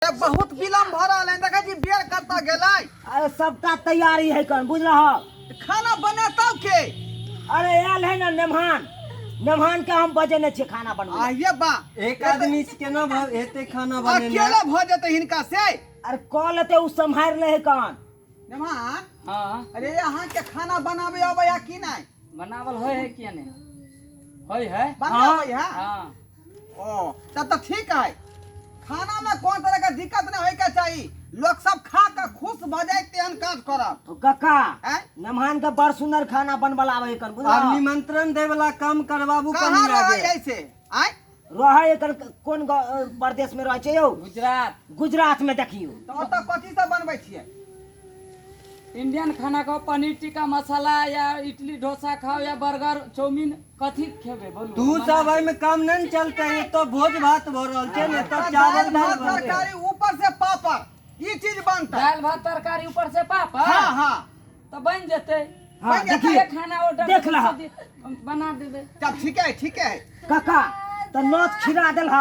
बहुत विलम्ब भऽ रहल है, देखै छी बेर कतऽ गेलै। अरे सबटा तैयारी है कन, बुझलह? खाना बनेतौ के? अरे आयल है ना नेमहान, नेमहान के हम बजेने छियै खाना बनबै। आइये बा। एक आदमी से केना हेतै खाना बनेनाइ? अकेले भऽ जेतै हिनका से? अरे कऽ लेतै, ओ सम्हारि ले है कन। नेमहान। हाँ। अरे अहाँ के खाना बनाबे अबैया कि नहि? बनावल होय है किया नहीं होय है। बनाबे अबै है? हाँ। ओ तब तऽ ठीक है। खाना में कोन तरह के दिक्कत नहीं होय के चाही, लोग सब खा के खुश भ जाए तेहन काज करब। तो कक्का, आँय? नेमहान के बड़ सुंदर खाना बनबल आबै है कन, बुझलह? आब निमंत्रण दै वाला काम करबाबू। कहाँ कनी रहै आगे है से? आँय? रहै एकर कोन प्रदेश में रहै छै यौ? गुजरात। गुजरात में देखियौ। तऽ ओतऽ कथी सब बनबै छियै? इंडियन खाना खाओ, पनीर टिक्का मसाला या इडली डोसा खाओ या बर्गर चाउमीन, कथी खेबे बोलू? तू सब एहिमे काम नहि ने चलतै, एतऽ भोज भात भऽ रहल छै ने, एतऽ चावल दालि भात दालि बनतै। तरकारी ऊपर से पापड़, ई चीज बनतै। दालि भात तरकारी ऊपर से पापड़? हाँ हाँ। तऽ बनि जेतै। हाँ, बनि जेतै। देखिए। खाना ऑर्डर देख लह। बना देबै। तब ठीक है, ठीक है। काका तऽ नोत खिरा देल ह।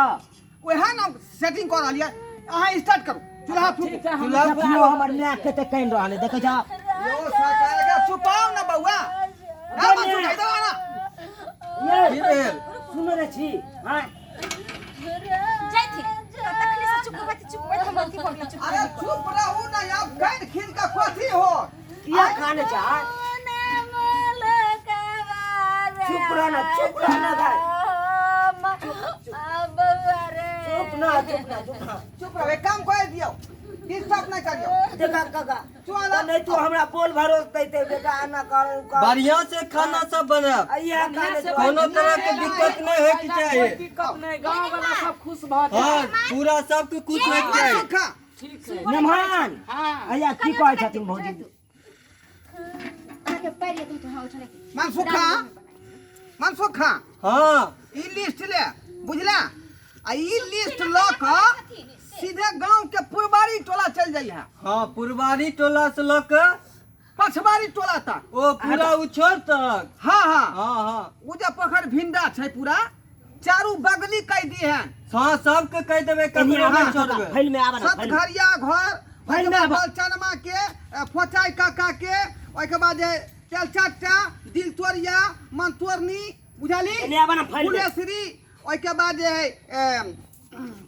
वएह ने सेटिंग कऽ रहल यऽ, अहाँ स्टार्ट करू, चूल्हा फूकू। ठीक है, हम चूल्हा देखियौ हमर माय कते कानि रहल है, देखै छह? यो सरकार के चुपाओ ना बउआ। ए मनसुख, इधर आ ना। ये की भेल? सुन रे छी। हाँ। जाइथिन तखने से चुप होइत चुप होइत हम अथी भऽ गेल चुप। अरे चुप रहू ना, अब कान खींच के कथी हो? किया काने छै? चुप रह ना, चुप रह ना भाई। चुप ना, चुप ना, चुप ना। चुप रहो, एक काम कर दियो, डिस्टर्ब नहीं करियो। देखा काका, चल। तऽ नहि तू हमरा बोल भरोस दैते बेटा, एना कर उ कर। बढ़िया से खाना सब बनायब। इएह काने छै। कोनो तरह के दिक्कत नहीं होय के चाही। कोई दिक्कत नहीं, गांव वाला सब खुश भऽ जाए। हाँ, पूरा सबके कुछ होय के चाही। मनसुख खा। ठीक है। मेहमान। हाँ। अया की कहै छथिन भौजी? अहाँके पैर लेतहुँ तऽ हाँ उठले। मनसुख खा, मनसुख खा। हाँ। ई लिस्ट ले, बुझला? आ ई लिस्ट लऽ कऽ सीधे गांव के पुरबारी टोला चल जाइए। हाँ, पुरबारी टोला से लऽ कऽ पछबारी टोला तक। ओ पूरा उछोर तक। हाँ हाँ। हाँ हाँ। उ जे पोखर भिंडा छै पूरा चारू बगली कह दी है। हाँ, सबके कह देबै, ककरो नहि छोड़बै। फैल में आबऽ ना, फैल में। सतघरिया घर, फैल में आबऽ। बलचनमा के, फोचाई काका के, ओहिके बाद जे तेलचट्टा, दिलतोरिया, मनतोरनी, बुझली? एने आबऽ ना, फैल में। फुलेश्वरी, ओहिके बाद जे है,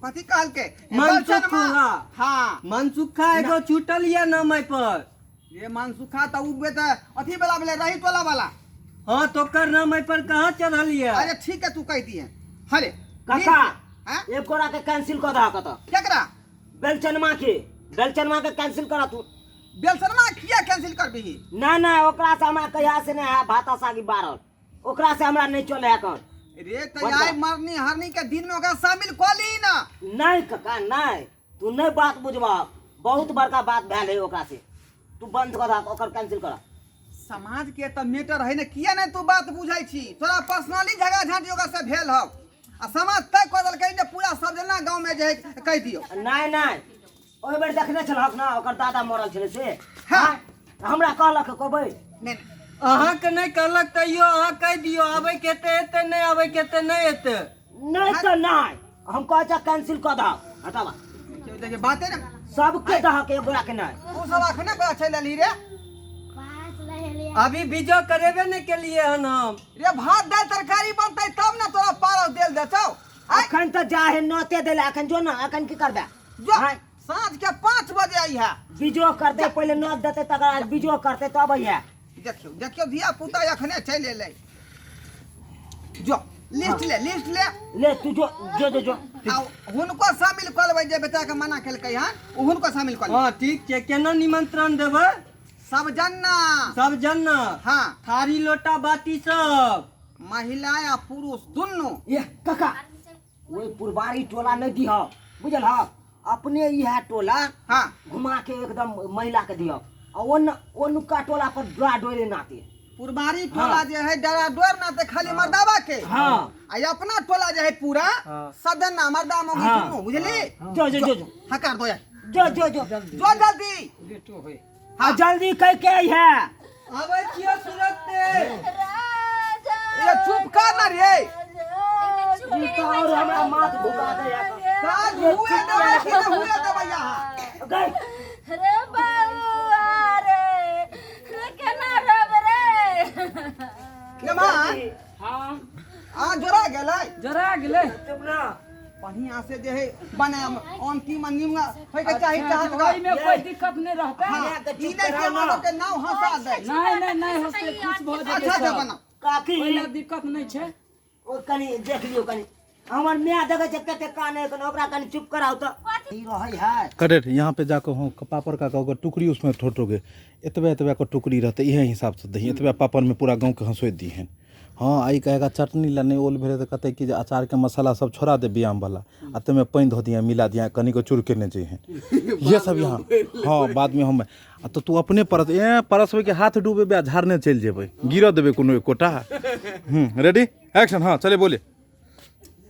कथी कहलकै? मनसुखा। बलचनमा। हाँ। मनसुखा एगो छूटल ये नाम एहि पर। ये मनसुखा तऽ उ तऽ अथी वाला भेलै, रही टोला वाला। हाँ, तो ओकर नाम एहि पर कहाँ चढ़ल ये? अरे ठीक है, तू कह दिए। हरे काका, हाँ? एक गोरा के कैंसिल कऽ दहक तऽ। केकरा? बेलचनमा के, बेलचनमा के कैंसिल करा तू। बेलचनमा किया कैंसिल करबिही? ना ना, ओकरा से हमरा कहिया से नहीं है भाता सागी बारल, ओकरा से हमरा नहीं चले है कन। रे तऽ आइ मरनी हरनी के दिन में ओकरा शामिल कऽ ली ना। नहीं काका नहीं, तू नहीं बात बुझबह, बहुत बड़का बात भेल है ओकरा से, तू बंद कर दहक, ओकर कैंसिल कर। समाज के तऽ मैटर है ने, किया नहीं तू बात बुझै छी? तोरा पर्सनली झगड़ा झांटी ओकरा से भेल हौ आ समाज तय कऽ देलकै जे पूरा सब जना गाँव में जे है कहि दियौ। नहीं नहीं, ओहि बेर देखने छलहक ना ओकर दादा मरल छलै से। हाँ। हाँ, हमरा कहलक कहबै। नहीं। अहाँके नहि कहलक तैयो अहाँ कहि दियौ, आबै के तऽ एतै, नहि आबै के तऽ नहि एतै। नहीं तऽ नहीं, हम कहै छियै कैंसिल कऽ दहक, हटाबा। देखियौ, देखियौ, बाते ने सबके दहक, एक गोरा के नहीं। तू सब अखने बड़ा चलि एलही रे? अभी बीजो करेबे नहि केलिए हन हम। रे भात दालि तरकारी बनतै तब ने तोरा पारस देल देतौ। आँय? अखन तऽ जा है नोते देले, अखन जो ना, अखन की करबे? जो आँय? साँझ के 5 बजे आई है। बीजो करते पहले नोत देते तकर बाद बीजो करते तब आई है। देखियौ, देखियौ, धिया पुता अखने चलि एलै। जो लिस्ट ले, लिस्ट ले। ले तू जो जो जो जो। आ हुनको शामिल कऽ लेबै जे बेटा के मना केलकै हन, ओ हुनको शामिल कऽ लेबै। हाँ ठीक छै। केना निमंत्रण देबै? सब जन्ना। सब जन्ना। हाँ। थारी लोटा बाटी सब। महिला आ पुरुष दुनू। ये काका, ओहि पुरबारी टोला नहीं दिह, बुझल ह? अपने इएह टोला हाँ। घुमा के एकदम महिला के दिह, आ ओन ओनुका टोला पर डरा डोरे नाते। पुरबारी टोला जे है डरा डोर नाते खाली मर्दावा के। हाँ। आ अपना टोला जे है पूरा हाँ। सदन मर्दा मौगी हाँ। दुनू, बुझली? जो जो जो जो। हकार दो यार। जो जो जो। जो जल्दी। लेटो होय। हाँ जल्दी कह के आई है। आबै छियो तुरंते। ये चुप कर ना रे। ई तो और हमरा माथ घुमा दे यार। काज हुए देबै कि नहि हुए देबै गई रे बउआ रे, रे केना रहब रे। गे माँ। हाँ। आ जोड़ा गेलै। जरा गेलै। चुप ना। बढ़िया से जे है बनाम अंतिम निमन होय के चाही चाहत का। ओहिमे कोई दिक्कत नहीं रहता। हाँ, के ई चुप नहीं कराओ के ना। मानो के नाव हंसा दे। नहीं नहीं नहीं हंसते, खुश भऽ जेतै। अच्छा अच्छा सब। बना। काकी। ओहि लए दिक्कत नहीं छै। ओ कनि देख लियौ, कनि हमर माय देखै छै कते काने, कनि ओकरा कनि चुप कराउ तऽ ई रहै है। करेक्ट। यहाँ पे जाकर हम पापड़ का कहोगे टुकड़ी उसमें ठोटोगे, एतबे एतबे को टुकड़ी रहते, इहे हिसाब से दही एतबे पापड़ में पूरा गाँव के हंसोइ दी हैं। हाँ, आई कहेगा चटनी ला नहीं ओल भेले तो कहते कि जे अचार के मसाला सब छोड़ा दे बियाम वाला आ तमे पानि धो दिया मिला दिया कनिको चुरके नहीं चाहिए ये सब यहाँ। हाँ, बाद में हम आ तो तू अपने परस ए परसबै के हाथ डूबेबै आ झाड़ने चलि जेबै, गिरऽ देबै कोनो एकोटा। Ready, action. हाँ, चले, बोले,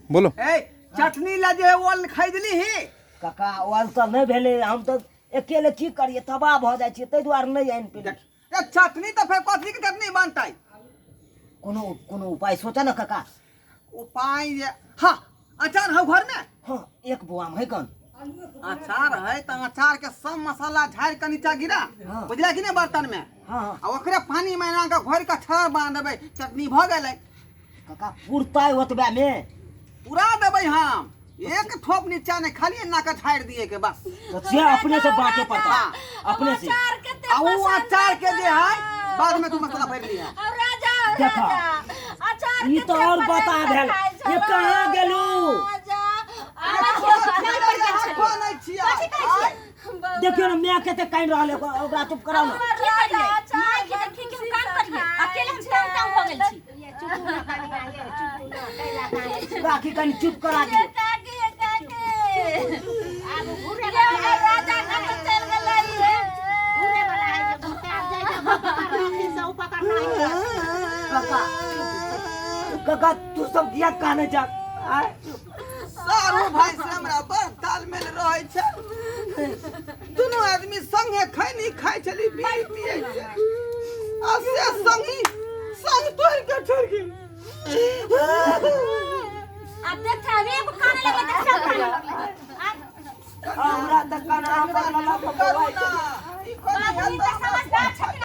बोलो। ए चटनी ला जे है ओल खरीदली ही? काका, ओल तऽ नहि भेलै। हम तऽ अकेले की करियै, तबाह भऽ जाइ छियै, ताहि दुआरे नहि आनि पेलियै। ए चटनी तऽ फेर कथी के चटनी बनतै? कोनो कोनो उपाय सोचऽ ने काका। उपाय जे हाँ, अचार हौ घर में? हाँ, एक बुआम है कन। अचार है तऽ अचार के सब मसाला झाड़ि के नीचा गिरा। हाँ। बुझला कि नहि बर्तन में? हाँ हाँ। आ ओकरे पानी में एना के घोरि के छड़ बना देबै, चटनी भऽ गेलै। काका, पुरतै ओतबे मे? पूरा देबै हम, एक ठोप नीचा नहि, खाली एना के झाड़ि दिए के बस। तऽ से अपने से बाँटे पड़तै। हाँ। अपने से। अचार कते आ उ पसंद अचार के जे है तोरा। बाद में तू मसाला भरि लिहा। और राजा देखा। राजा अचार ई कते तऽ और पसंद बता भेल। खाइ ये छलौ। कहाँ गेलू? राजा नहि छियै। कथी कहै छियै? देखियौ ने, माय कते कानि रहल है, ओकरा चुप कराउ ने। की करियै माय के देखी के हम काम करियै? अकेले हम टांग टांग भऽ गेल छी। काकी, कनि चुप करा दियौ। काकी, काकी, ये हमर राजा कतऽ चलि गेलै ये? काका, काका, तू सब किया काने जा आय? सारू भाई से हमरा बड़ तालमेल रहै छै। दुनू आदमी संगे खैनी खाइ छली, बीड़ी पियै छै आ से संगी संग तोड़ि के छोड़ि गेल। आब देख, एगो काने लगलै तऽ सब काने लगलै। हमरा तऽ काना करू ना, ई कोन बाबू, ई तऽ समझदार छथिन।